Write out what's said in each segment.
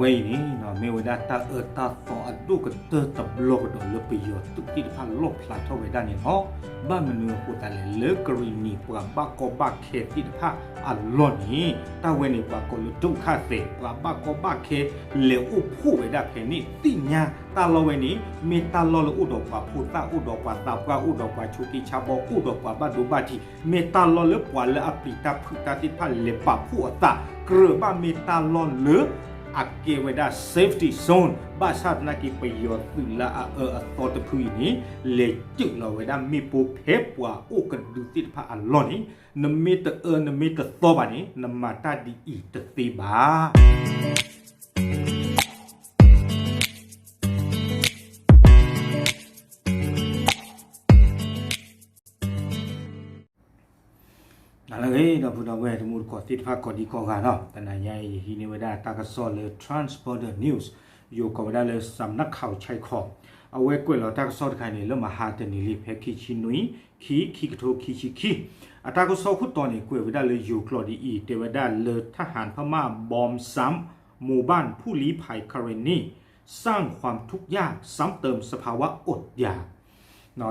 ဝဲအံၤန့ၣ် မ့ၢ်ဝဲဒၣ်တၢ်အၢတၢ်သီအဒိၣ်ကတၢၢ်တဘျီကဒီးလၢပယီၤသုးသ့ၣ်တဖၣ်လီၣ်ဖျါထီၣ်ဝဲဒၣ်န့ၣ်လီၤ. ဘၣ်မနုၤအဃိသတးလဲၣ် လၢကရံၣ်နံၣ်ပှၤဘၣ်ကီဘၣ်ခဲသ့ၣ်တဖၣ်အလီၢ်န့ၣ် တၢ်ဝဲန့ၣ်ပှၤကိးလၢဒုက္ခသည် ပှၤဘၣ်ကီဘၣ်ခဲ လဲၤအိၣ်ဖှိၣ်ဝဲဒၣ်ဖဲန့ၣ် သ့ၣ်ညါတၢ်လီၢ်ဝဲန့ၣ် မ့ၢ်တၢ်လီၢ်လၢအိၣ်ဒီးပှၤဖိသၣ် အိၣ်ဒီးပှၤသးပှၢ် အိၣ်ဒီးပှၤဆိးက့ဆါဘီ အိၣ်ဒီးပှၤဘၣ်ဒိဘၣ်ထံး မ့ၢ်တၢ်လီၢ်လၢပှၤလၢအပျံၤတၢ်ဖုးတၢ်သ့ၣ်တဖၣ်လဲၤပာ်ဖှိၣ်အသး ကြၢးဘၣ်မ့ၢ်တၢ်လီၢ်လၢ အကဲဝဲဒၣ် safety zone ဘၣ်ဆၣ်သနာ်က့ ပယီၤသုးလၢအအၢအသီတဖုအံၤန့ၣ် လဲၤစၢးလီၤဝဲဒၣ်မ့ၣ်ပိၢ်ဖဲပှၤအိၣ်ကဒုသ့ၣ်တဖၣ်အလီၢ်န့ၣ် နမ့ၢ်တအၢနမ့ၢ်တသီဘၣ်န့ၣ် နမၤတၢ်ဒ်အံၤတသ့ဘၣ်. နလၢအဂ့ၤ ဒီပုၢ်ဒီဝဲၢ်တံၤသကိးသ့ၣ်တဖၣ်ကိးဒံကိးဂၤနီၤ, တနၤညါအံၤ ယဟံးန့ၢ်ဝဲဒၣ်တၢ်ကစီၣ်လၢ Transborder News ယိၤကိးဝဲဒၣ်လၢ စးနၢ်ခးဆဲးခီး အဝဲကွဲးလီၤတၢ်ကစီၣ်တခါန့ၣ် လၢမဟါတနံၤလံ ဖဲခံဆံနွံ ခံ ခံကထိခံဆံခံ အတၢ်ကစီၣ်ခိၣ်တီန့ၣ် ကွဲးဝဲဒၣ်လၢယိၤကျိာ်ဒ်အံၤ တဲဝဲဒၣ်လၢ ทหารพม่าบอมซ้ำหมู่บ้านผู้ลี้ภัยกรณี สร้างความทุกข์ยากซ้ำเติมสภาวะอดอยาก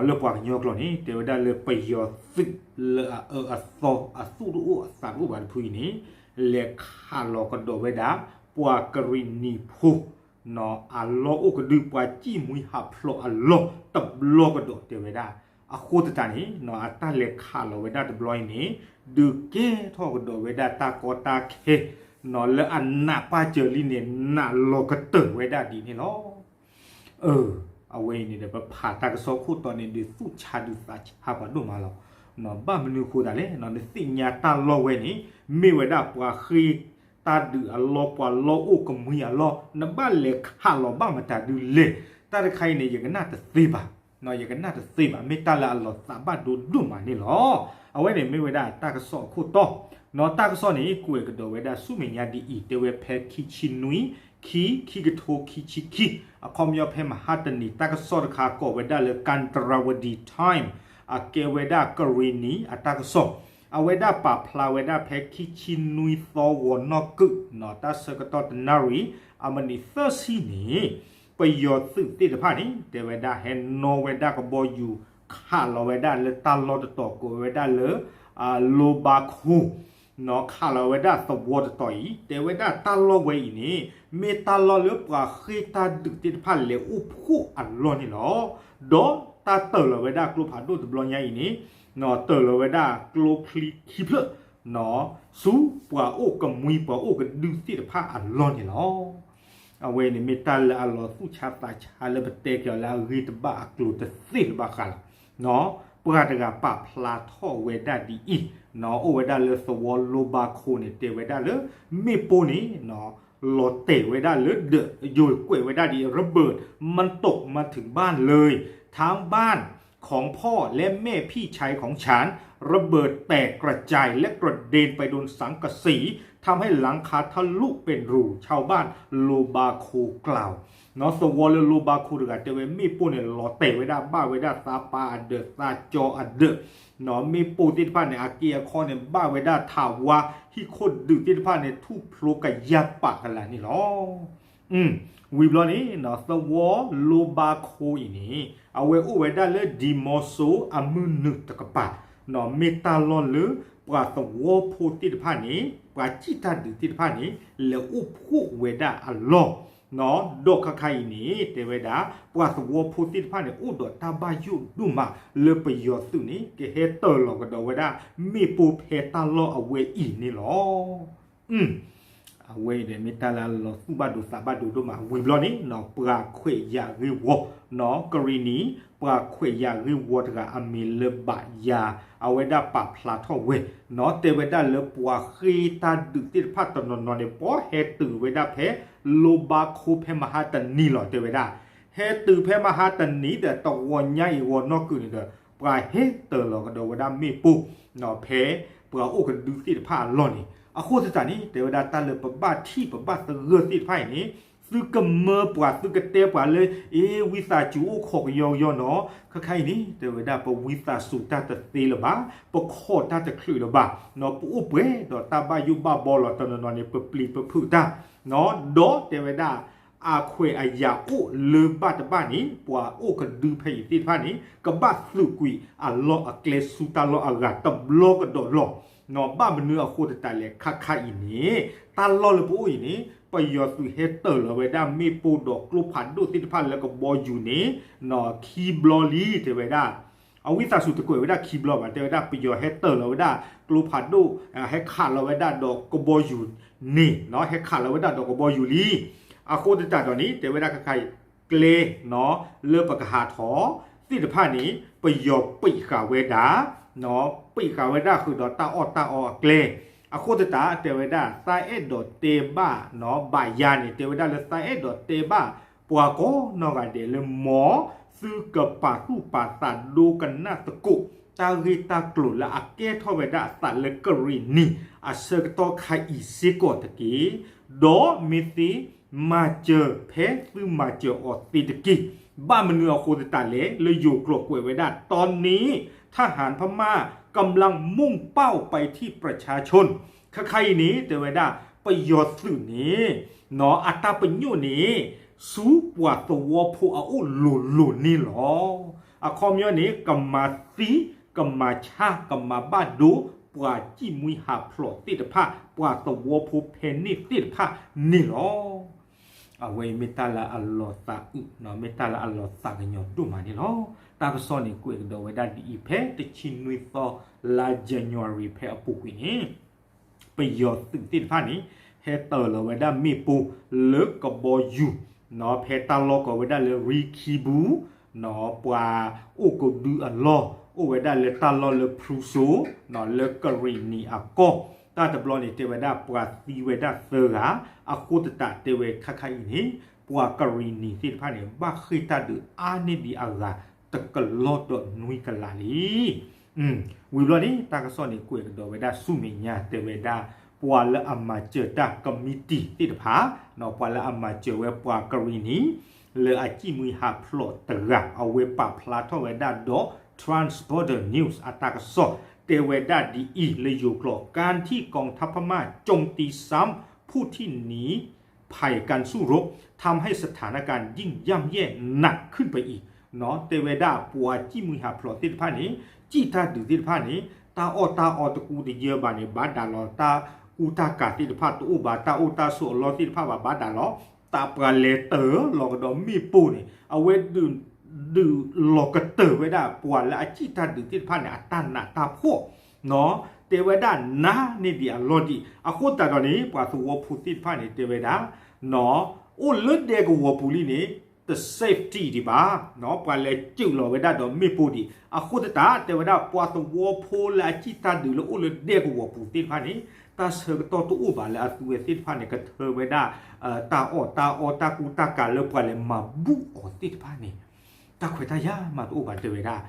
လၢပှၤကညီကျိာ်န့ၣ် တဲဝဲဒၣ်လၢပယီၤသုးလၢအအၢအသီအသူၣ်တအိၣ်အသးတအိၣ်ဘၣ်တဖုအံၤန့ၣ် လဲၤခးလီၤကဒီးဝဲဒၣ် ပှၤကရံၣ်နံၣ်ဖိ အလီၢ်အိၣ်ကဒု ပှၤစံၣ်မှံဟးဖျိးအလီၢ်တဘျီကဒီးတဲဝဲဒၣ်. အဃိသတးန့ၣ် အတၢ်လဲၤခးလီၤဝဲဒၣ်တဘျီအံၤန့ၣ် ဒုးကဲထီၣ်ကဒီးဝဲဒၣ်တၢ်ကီတၢ်ခဲ လၢအနးပၢ်စၢၤလံန့ၣ် နးလီၤကတၢၢ်ဝဲဒၣ်ဒ်န့ၣ်လီၤ. အဝဲအံၤန့ၣ်ဒီး ပဖးတၢ်ကစီၣ်ခိၣ်တီန့ၣ် ဒုးသူၣ်ဆါဒုးသးဆါပှၤဒိၣ်မးလီၤ. ဘၣ်မနုၤအဃိသတးလဲၣ် နသ့ၣ်ညါတၢ်လီၢ်ဝဲန့ၣ် မ့ၢ်ဝဲဒၣ်ပှၤဃ့တၢ်ဒုးအလီၢ် ပှၤလီၢ်အိၣ်ကမှံအလီၢ် နဘၣ်လဲၤခးလီၤဘၣ်မတၤဒုလဲၣ်. တၢ်တခါအံၤန့ၣ် ယကနၣ်တသ့ဘၣ် ယကနၣ်တသ့ဘၣ် မ့ၢ်တၢ်လၢအလီၤသးဘၣ်ဒိဒိၣ်မးန့ၣ်လီၤ. အဝဲန့ၣ်မ့ၢ်ဝဲဒၣ်တၢ်ကစီၣ်အခိၣ်တီ တၢ်ကစီၣ်န့ၣ် ကွဲးကဒီးဝဲဒၣ်ဆူမဲာ်ညါဒ်အံၤ တဲဝဲဖဲခံဆံနွံ ခံ ခံကထိခံဆံခံ အခီပညီဖဲမဟါတနံၤ တၢ်ကစီၣ်တခါကိးဝဲဒၣ်လၢ Kantarawaddy Times အကဲဝဲဒၣ်ကရံၣ်နံၣ်အတၢ်ကစီၣ် အဝဲဒၣ်ပာ်ဖျါဝဲဒၣ်ဖဲခံဆံနွံသီ ဂီၤနီၢ်ကုၢ် တၢ်ဆၢကတီၢ်တနၣ်ရံၣ် အမံးနံးသၢဆံန့ၣ် ပယီၤသုးသ့ၣ်တဖၣ်န့ၣ် တဲဝဲဒၣ်ဟဲနီၣ်ဝဲဒၣ်ကဘီယူၤ ခးလီၤဝဲဒၣ်လၢတၢ်လီၢ်တတီၤ ကိးဝဲဒၣ်လၢ လိဘါခိ ခးလီၤဝဲဒၣ်သဝီတတီၤအံၤ တဲဝဲဒၣ်တၢ်လီၢ်ဝဲအံၤန့ၣ် မ့ၢ်တၢ်လီၢ်လၢပှၤဃ့တၢ်ဒုးသ့ၣ်တဖၣ်လဲၤအိၣ်ဖှိၣ်အလီၢ်န့ၣ်လီၤ. ဒီးတၢ်တၢၢ်လီၤဝဲဒၣ်ကျိဖးဒိၣ်တဘျီညါအံၤန့ၣ် တၢၢ်လီၤဝဲဒၣ်ကျိချံခံဖျၢၣ် ဆူပှၤအိၣ်ကမှံပှၤအိၣ်ကဒုသ့ၣ်တဖၣ်အလီၢ်န့ၣ်လီၤ. အဝဲန့ၣ်မ့ၢ်တၢ်လၢအလီၤသူၣ်ဆါသးဆါလၢပတဲက့ၤအီၤလၢအဂ့ၢ်တဘၣ်အကျိၤတသ့လၢၤဘၣ်ဃးလီၤ. ပှၤတဂၤပာ်ဖျါထီၣ်ဝဲဒၣ်ဒ်အံၤ အိၣ်ဝဲဒၣ်လၢသဝီလိဘါခိန့ၣ် တဲဝဲဒၣ်လၢ မ့ၣ်ပိၢ်န့ၣ် လီၤတဲာ်ဝဲဒၣ်လၢဒၢး ယိၤကွဲးဝဲဒၣ်ဒ်အံၤ ระเบิดมันตกมาถึงบ้านเลย ทั้งบ้านของพ่อและแม่พี่ชายของฉัน ระเบิดแตกกระจายและกระเด็นไปโดนสังกะสี ทำให้หลังคาทะลุเป็นรู ชาวบ้านโลบาโคกล่าว သဝီလၢလိဘါခိတဂၤတဲဝဲ မ့ၣ်ပိၢ်န့ၣ် လီၤတဲာ်ဝဲဒၣ် ဘၣ်ဝဲဒၣ်သးပၤအဒၢး သးကၠီအဒၢး မ့ၣ်ပိၢ်သ့ၣ်တဖၣ်န့ၣ် အက့အခီန့ၣ် ဘၣ်ဝဲဒၣ်ထးဝါ ဟံၣ်ခိၣ်ဒုးသ့ၣ်တဖၣ်န့ၣ် ထူၣ်ဖျိကယၢ်ပာ်ကလာ်န့ၣ်လီၤ. ဝံၤဘျီန့ၣ် သဝီလိဘါခိအံၤန့ၣ် အဝဲအိၣ်ဝဲဒၣ်လၢ ဒံမီစိအမုၢ်နုာ်တကပၤ မ့ၢ်တၢ်လီၢ်လၢ ပှၤသဝီဖိသ့ၣ်တဖၣ်န့ၣ် ပှၤစံၣ်တၢ်ဒုးသ့ၣ်တဖၣ်န့ၣ် လဲၤအိၣ်ဖှိၣ်ဝဲဒၣ်အလီၢ် ဒီးခါခါအံၤန့ၣ် တဲဝဲဒၣ် ပှၤသဝီဖိသ့ၣ်တဖၣ်န့ၣ် အိၣ်ဒီးတၢ်ဘၣ်ယိၣ်ဒိၣ်မး လၢပယီၤသုးန့ၣ် ကဟဲတၢၢ်လီၤကဒီးဝဲဒၣ် မ့ၣ်ပိၢ်ဖဲတၢ်လီၢ်အဝဲအံၤန့ၣ်လီၤ. အဝဲအံၤဒီးမ့ၢ်တၢ်လၢအလီၤသူၣ်ဘၣ်ဒိသးဘၣ်ဒိဒိၣ်မး ဝံၤဘျီန့ၣ် ပှၤခွဲးယာ်ဂ့ၢ်ဝီ ကရံၣ်နံၣ် ပှၤခွဲးယာ်ဂ့ၢ်ဝီတဂၤအမံၤလၢဘၣ်ယၤ အဝဲဒၣ်ပာ်ဖျါထီၣ်ဝဲ တဲဝဲဒၣ်လၢပှၤဃ့တၢ်ဒုးသ့ၣ်တဖၣ်တနီၤနီၤန့ၣ် ပှၤဟဲတုၤဝဲဒၣ်ဖဲ လိဘါခိဖဲမဟါတနံၤလီၤ တဲဝဲဒၣ် ဟဲတုၤဖဲမဟါတနံၤဒီး တဂီၤညါအံၤဂီၤနီၢ်ကုၢ်န့ၣ်ဒီး ပှၤဟဲတၢၢ်လီၤကဒီးဝဲဒၣ်မ့ၣ်ပိၢ် ဖဲပှၤအိၣ်ကဒုသ့ၣ်တဖၣ်အလီၢ်န့ၣ် အဃိသတးန့ၣ် တဲဝဲဒၣ်တၢ်လၢပဘၣ်ထံၣ်ပဘၣ်သဂၢၢ်သ့ၣ်တဖၣ်အံၤန့ၣ် သုကမၢပှၤ သုကတဲပှၤလၢ အ့ ဝံသးစူၤအိၣ်ခိးကယီကယီနီၤ, ခဲခါအံၤန့ၣ် တဲဝဲဒၣ် ပဝံသးစူၤတၢ်တသ့လၢၤဘၣ်, ပခိးတၢ်တချုးလၢၤဘၣ်, ပအိၣ်ပှဲၤဒီးတၢ်ဘၣ်ယိၣ်ဘၣ်ဘီလီၤ တနီၤနီၤန့ၣ် ပပျံၤပဖုးတၢ်, ဒီးတဲဝဲဒၣ် အခွဲးအယာ်အိၣ်လၢဘၣ်တဘၣ်န့ၣ် ပှၤအိၣ်ကဒုဖဲအံၤသ့ၣ်တဖၣ်န့ၣ် ကဘၣ်သုးကွံာ်အလီၢ်အကျဲဆူတၢ်လီၢ်အဂၤတဘျီကဒီးလီၤ. ဘၣ်မနုၤအဃိသတးလဲၣ် ခဲခါအံၤန့ၣ် တၢ်လီၢ်လၢပအိၣ်အံၤန့ၣ် ပယီၤသုးဟဲတၢၤလီၤဝဲဒၣ်မ့ၣ်ပိၢ်ဒီးကျိဖးဒိၣ်သ့ၣ်တဖၣ်လၢကဘီယူၤန့ၣ် ခံဘျီလံ တဲဝဲဒၣ် အဝံသးစူၤတကွဲးဝဲဒၣ်ခံဘျီဘၣ်, တဲဝဲဒၣ် ပယီၤဟဲတၢၤလီၤဝဲဒၣ် ကျိဖးဒိၣ် ဟဲခးလီၤဝဲဒၣ်ဒီးကဘီယူၤန့ၣ်, ဟဲခးလီၤဝဲဒၣ်ဒီးကဘီယူၤလံ. အဃိသတးဒီးန့ၣ် တဲဝဲဒၣ်ခဲခါအံၤ ကျဲ လၢပကဟးထီၣ်သ့ၣ်တဖၣ်န့ၣ် ပယီၤပံးဃာ်ဝဲဒၣ်, ပံးဃာ်ဝဲဒၣ်ဃုာ်ဒီးတၢ်အီၣ်တၢ်အီအကျဲ, အဃိသတးတဲဝဲဒၣ် သးအဲၣ်ဒိးတဲဘၣ် ဘၣ်ယၤန့ၣ် တဲဝဲဒၣ်လၢသးအဲၣ်ဒိးတဲဘၣ် ပှၤကိးနီၢ်ဂၤဒဲးလၢ မ်သုကပာ်သူၣ်ပာ်သးဒိကနၣ်သကိး တၢ်ဂ့ၢ်တၢ်ကျိၤလၢအကဲထီၣ်ဝဲဒၣ်အသးလၢကရံၣ်နံၤအဆၢကတီၢ်ခါအံၤစ့ၢ်ကီးတက့ၢ်. ဒီးမ့ၢ်သ့ မၤစၢၤဖဲသုမၤစၢၤအီၤသ့တက့ၢ်. ဘၣ်မနုၤအဃိသတးလဲၣ် လၢယိၤကျိာ်ကွဲးဝဲဒၣ် ตอนนี้ ทหารพม่ากำลังมุ่งเป้าไปที่ประชาชน ခဲခါအံၤန့ၣ် တဲဝဲဒၣ် ပယီၤသုးန့ၣ် အတၢ်ပညိၣ်န့ၣ် ဆူပှၤသဝီဖိအအိၣ်လိၤလိၤန့ၣ်လီၤ. အခီပညီန့ၣ် ကမၤသံ ကမၤဆါ ကမၤဘၣ်ဒိ ပှၤစံၣ်မှံဟးဖျိးသ့ၣ်တဖၣ် ပှၤသဝီဖိဖဲန့ၣ်သ့ၣ်တဖၣ်န့ၣ်လီၤ. အဝဲအံၤမ့ၢ်တၢ်လၢအလီၤသးအုး မ့ၢ်တၢ်လၢအလီၤသးကညီၤဒိၣ်မးန့ၣ်လီၤ. တၢ်ကစီၣ်န့ၣ်ကွဲးကဒီးဝဲဒၣ်ဒ်အံၤ ဖဲတဆံနွံသီ လါ January ဖဲအပူၤကွံာ်န့ၣ် ပယီၤသုးသ့ၣ်တဖၣ်န့ၣ် ဟဲတၢၤလီၤဝဲဒၣ်မ့ၣ်ပိၢ်လၢကဘီယူၤ ဖဲတၢ်လီၢ်ကိးဝဲဒၣ်လၢ ရံခံဘူ ပှၤအိၣ်ကဒုအလီၢ် အိၣ်ဝဲဒၣ်လၢတၢ်လီၢ်လၢဖရူစိ လၢကရံၣ်နံၤအကီၢ် တၢ်တဘျီန့ၣ် တဲဝဲဒၣ်ပှၤသံဝဲဒၣ်သၢဂၤ အဃိသတးတဲဝဲခဲခါအံၤန့ၣ် ပှၤကရံၣ်နံၤသ့ၣ်တဖၣ်န့ၣ် ဘၣ်ဃ့ၢ်တၢ်ဒုးအါန့ၢ်ဒံးအဂၤတကလီၢ်ဒီးနွံကလးလံ. ဝံၤဘျီန့ၣ် တၢ်ကစီၣ်န့ၣ်ကွဲးကဒီးဝဲဒၣ်ဆူမဲာ်ညါ တဲဝဲဒၣ် ပှၤလၢအမၤစၢၤတၢ် committee သ့ၣ်တဖၣ် ပှၤလၢအမၤစၢၤဝဲပှၤကရံၣ်နံၤ လၢအစံၣ်မှံဟးဖျိးတဂၤ အဝဲပာ်ဖျါထီၣ်ဝဲဒၣ်ဒီး Transborder News အတၢ်ကစီၣ် တဲဝဲဒၣ်ဒ်အံၤ လၢယိၤကျိာ် การที่กองทัพพม่าโจมตีซ้ำผู้ที่หนีภัยการสู้รบ ทำให้สถานการณ์ยิ่งย่ำแย่หนักขึ้นไปอีก တဲဝဲဒၣ်ပှၤစံၣ်မှံဟးဖျိးသ့ၣ်တဖၣ်န့ၣ် စံၣ်တၢ်ဒုးသ့ၣ်တဖၣ်န့ၣ် တၢ်အီၣ်တၢ်အီတကူတယၢဘၣ်န့ၣ် ဘၣ်ဒၣ်လီၤ တၢ်ကူတၢ်ကၤသ့ၣ်တဖၣ်တအိၣ်ဘၣ် တၢ်အိၣ်တၢ်ဆိးအလီၢ်သ့ၣ်တဖၣ်ဘၣ်ဘၣ်ဒၣ်လီၤ တၢ်ပှၤလဲၤတၢၤလီၤကဒီးမ့ၣ်ပိၢ်န့ၣ် အဝဲဒုး ဒုးလီၤကတၢၢ်ဝဲဒၣ်ပှၤလၢအစံၣ်တၢ်ဒုးသ့ၣ်တဖၣ်န့ၣ် အတၢ်နးတၢ်ဖှီၣ် တဲဝဲဒၣ်နးန့ၢ်ဒံးအလီၢ်ဒံး အဃိသတးဒီးန့ၣ် ပှၤသဝီဖိသ့ၣ်တဖၣ်န့ၣ် တဲဝဲဒၣ် အိၣ်လၢဒဲကဝီၤပူၤလံန့ၣ် တ safety ဒံးဘၣ် ပှၤလဲၤစူးလီၤဝဲဒၣ်ဒီးမ့ၣ်ပိၢ်ဒံး အဃိသတး တဲဝဲဒၣ်ပှၤသဝီဖိလၢအစံၣ်တၢ်ဒုးလၢအိၣ်လၢဒဲကဝီၤပူၤသ့ၣ်တဖၣ်န့ၣ် တၢ်ဆၢကတီၢ်တအိၣ်ဘၣ်လၢအသုဝဲသ့ၣ်တဖၣ်န့ၣ် ကထၢဝဲဒၣ် တၢ်အီၣ်တၢ်အီတၢ်ကူတၢ်ကၤလၢပှၤလဲၤမၤဘူၣ်အီၤသ့ၣ်တဖၣ်န့ၣ် တၢ်ခွဲးတၢ်ယာ်မးတအိၣ်ဘၣ်တဲဝဲဒၣ်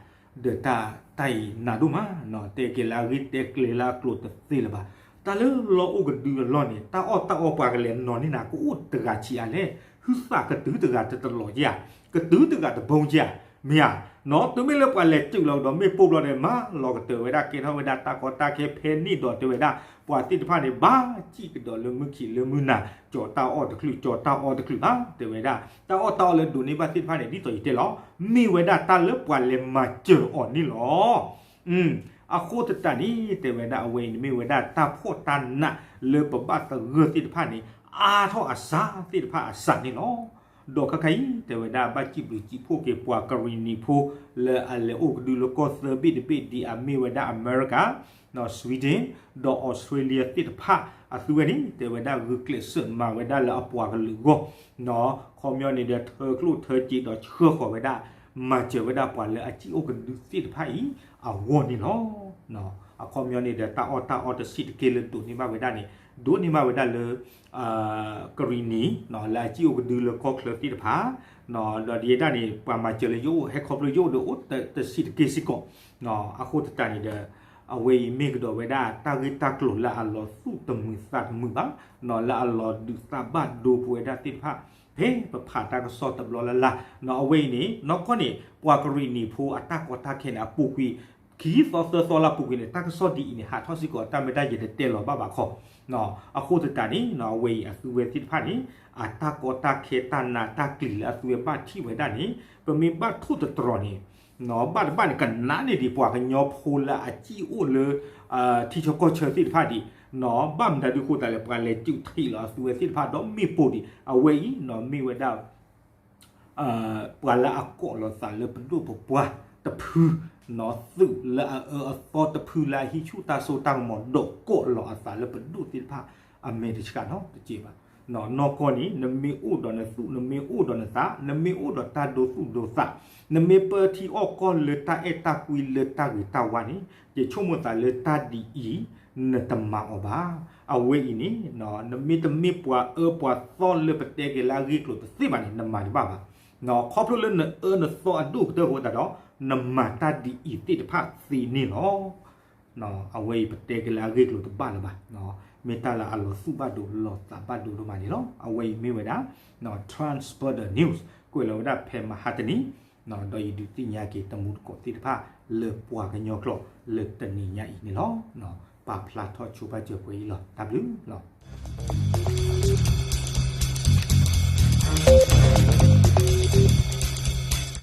ဒီးတၢ်တၢ်အံၤနးဒိၣ်မး တဲက့ၤလၢအဂ့ၢ်တဲကျဲလၢအကျိၤတသ့လၢၤဘၣ် တၢ်လၢလီၢ်အိၣ်ကဒုအလီၢ်န့ၣ် တၢ်အီၣ်တၢ်အီပှၤကလဲၤနီၤန့ၢ်နၤ ကအိၣ်တဂၤဆံးအါလဲၣ် ဟုသးကတုၤတဂၤတတလီၤဧါ ကတုၤတဂၤတဘိကဧါ မ့ၢ်ဧါ တုၤမ့ၢ်လၢပှၤလဲၤစူးလီၤကဒီးမ့ၣ်ပိၢ်ဘျီန့ၣ် မၤလီၤကတၢၢ်ဝဲဒၣ် ကဲထီၣ်ဝဲဒၣ်တၢ်ကီတၢ်ခဲဖဲန့ၣ်ဒီးတဲဝဲဒၣ် ပှၤသ့ၣ်တဖၣ်န့ၣ် ဘၣ်စံၣ်ကဒီးလၢမုၢ်ခံးလၢမုၢ်နၤ ကၠီၤတၢ်အီၣ်တချုး ကၠီၤတၢ်အီၣ်တချုးဘၣ် တဲဝဲဒၣ် တၢ်အီၣ်တၢ်အီလၢဒိးန့ၢ်ဘၣ်သ့ၣ်တဖၣ်န့ၣ် ဒ်သိးယတဲလီၤ မ့ၢ်ဝဲဒၣ်တၢ်လၢပှၤလဲၤမၤစၢၤအီၤန့ၣ်လီၤ. အဃိသတးန့ၣ် တဲဝဲဒၣ်အဝဲအံၤန့ၣ် မ့ၢ်ဝဲဒၣ်တၢ်ဖှီၣ်တၢ်နးလၢပဘၣ်သဂၢၢ်သ့ၣ်တဖၣ်န့ၣ် အါထီၣ်အစှၤသ့ၣ်တဖၣ်အစှၤန့ၣ်လီၤ. ဒီးခဲခါအံၤ တဲဝဲဒၣ်ဘၣ်စံးဘျုးစံးဖှိၣ်က့ၤပှၤကရံၣ်နံၤဖိ လၢအလဲၤအိၣ်ကဒုလၢကီၢ်သၢဘ့ၣ်တဘ့ၣ်ဒ်အမ့ၢ်ဝဲဒၣ်အမဲရကၤ Sweden ဒီး Australia သ့ၣ်တဖၣ်အသုဝဲန့ၣ် တဲဝဲဒၣ်ဂုာ်ကျဲးစၢးမၤဝဲဒၣ်လၢအပှၤကလုာ်အဂီၢ် ခီပညီန့ၣ်ဒီးထၢကျိၣ်ထၢစ့ဒီးဆှၢဃီၤဝဲဒၣ် မၤစၢၤဝဲဒၣ်ပှၤလၢအစံၣ်အိၣ်ကဒုသ့ၣ်တဖၣ်အံၤအဂီၢ်န့ၣ်လီၤ. အခီပညီန့ၣ်ဒီး တၢ်အီၣ်တၢ်အီတဆံးတက့ၢ်လၢဒိးန့ၢ်ဘၣ်ဝဲဒၣ်န့ၣ် ဒိးန့ၢ်ဘၣ်ဝဲဒၣ်လၢ ကရံၣ်နံၤ လၢအစံၣ်အိၣ်ကဒုလၢကီၢ်ချၢသ့ၣ်တဖၣ် ဒီးဒ်ဝဲဒၣ်န့ၣ် ပှၤမၤစၢၤလၢယအိၣ် ဟဲခီဖျိယအိၣ်ဒီးအိၣ်တဆံးတက့ၢ်စ့ၢ်ကီး အဃိသတးန့ၣ်ဒီး အဝဲအံၤမ့ၢ်ကဒီးဝဲဒၣ်တၢ်ဂ့ၢ်တၢ်ကျိၤလၢအလီၤသူၣ်တမုာ်သးတမုာ်ဘၣ်, လၢအလီၤဒုးသးဘၣ်ဒိပဝဲဒၣ်သ့ၣ်တဖၣ် ဖဲပဖးတၢ်ကစီၣ်တဘျီလၢ်လၢ်, အဝဲအံၤန့ၣ် နီၢ်ကီၢ်န့ၣ် ပှၤကရံၣ်နံၤဖိအတၢ်ကီတၢ်ခဲန့ၣ် အပူၤကွံာ် ခံသီသၢသီလၢအပူၤကွံာ်န့ၣ် တၢ်ကစီၣ်ဒ်အံၤန့ၣ် ဟးထီၣ်စ့ၢ်ကီး တၢ်မ့ၢ်တၢ်ယဲၤတတဲလီၤဘၣ်ဘၣ်ခီ, အဃိသတးန့ၣ် အဝဲအံၤအသုဝဲသ့ၣ်တဖၣ်န့ၣ် အတၢ်ကီတၢ်ခဲတၢ်နးတၢ်ကျံၤလၢအသုဝဲဘၣ်ထံၣ်ဝဲဒၣ်န့ၣ် ပမ့ၢ်ဘၣ်ထိၣ်သတြီၤန့ၣ် ဘၣ်တဘၣ်န့ၣ် ကနးန့ၢ်ဒံးပှၤကညီဖိလၢအစံၣ်အိၣ်လၢ ထံဆၢကီၢ်ဆၢသ့ၣ်တဖၣ်ဒံး, ဘၣ်မနုၤဒုးဃိသတးလဲၣ် ပှၤလဲၤစုးထံးလီၤအသုဝဲသ့ၣ်တဖၣ်ဒီးမ့ၣ်ပိၢ်ဒံး အဝဲအံၤ မ့ၢ်ဝဲဒၣ် ပှၤလၢအကိးလီၤသးလၢပဒိၣ်ပပှၢ်တဖု, သုးလၢအအၢအသီတဖုလၢအဟံးဆူၣ်တၢ်စိတၢ်ကမီၤ ဒီးကိးလီၤအသးလၢပဒိၣ်သ့ၣ်တဖၣ်အမဲာ်တဆှးနီတစဲးဘၣ်. နီၢ်ကီၢ်န့ၣ် နမ့ၢ်အိၣ်ဒီးနသူၣ် နမ့ၢ်အိၣ်ဒီးနသး နမ့ၢ်အိၣ်ဒီးတၢ်ဒိသူၣ်ဒိသး နမ့ၢ်ပၢထံအီၣ်ကီၢ်လၢတၢ်အဲၣ်တၢ်ကွံလၢတၢ်ဂ့ၤတၢ်ဝါန့ၣ် ယဆိကမိၣ်သးလၢတၢ်ဒ်အံၤ နတမၤအီၤဘၣ်. အဝဲအံၤန့ၣ် နမ့ၢ်တမ့ၢ်ပှၤအၢပှၤသီလၢပတဲက့ၤလၢအဂ့ၢ်ကျိၤတသ့ဘၣ်န့ၣ် နမၤတဘၣ်ဘၣ်. ခီဖျိလၢနအၢနသီအဒိၣ်ကတၢၢ်အဃိသတးဒီး နမၤတၢ်ဒ်အံၤသ့ၣ်တဖၣ်သ့န့ၣ်လီၤ. အဝဲအံၤပတဲက့ၤလၢအဂ့ၢ်ကျိၤတဘၣ်လၢၤဘၣ်. မ့ၢ်တၢ်လၢအလီၤသူၣ်ဘၣ်ဒိ လီၤသးဘၣ်ဒိဒိၣ်မးန့ၣ်လီၤ. အဝဲအံၤမ့ၢ်ဝဲဒၣ် Transponder News ကွဲးလီၤဝဲဒၣ်ဖဲမဟါတနံၤ ဒီးယဒုးသ့ၣ်ညါက့ၤတမူတကိးသ့ၣ်တဖၣ် လၢပှၤကညီကျိာ်လၢတနံၤညါအံၤန့ၣ်လီၤ. ပာ်ဖျါထီၣ်ဆိပာ်စၢၤပှဲၤအံၤလီၤ. တၢ်ဘျုးလီၤ.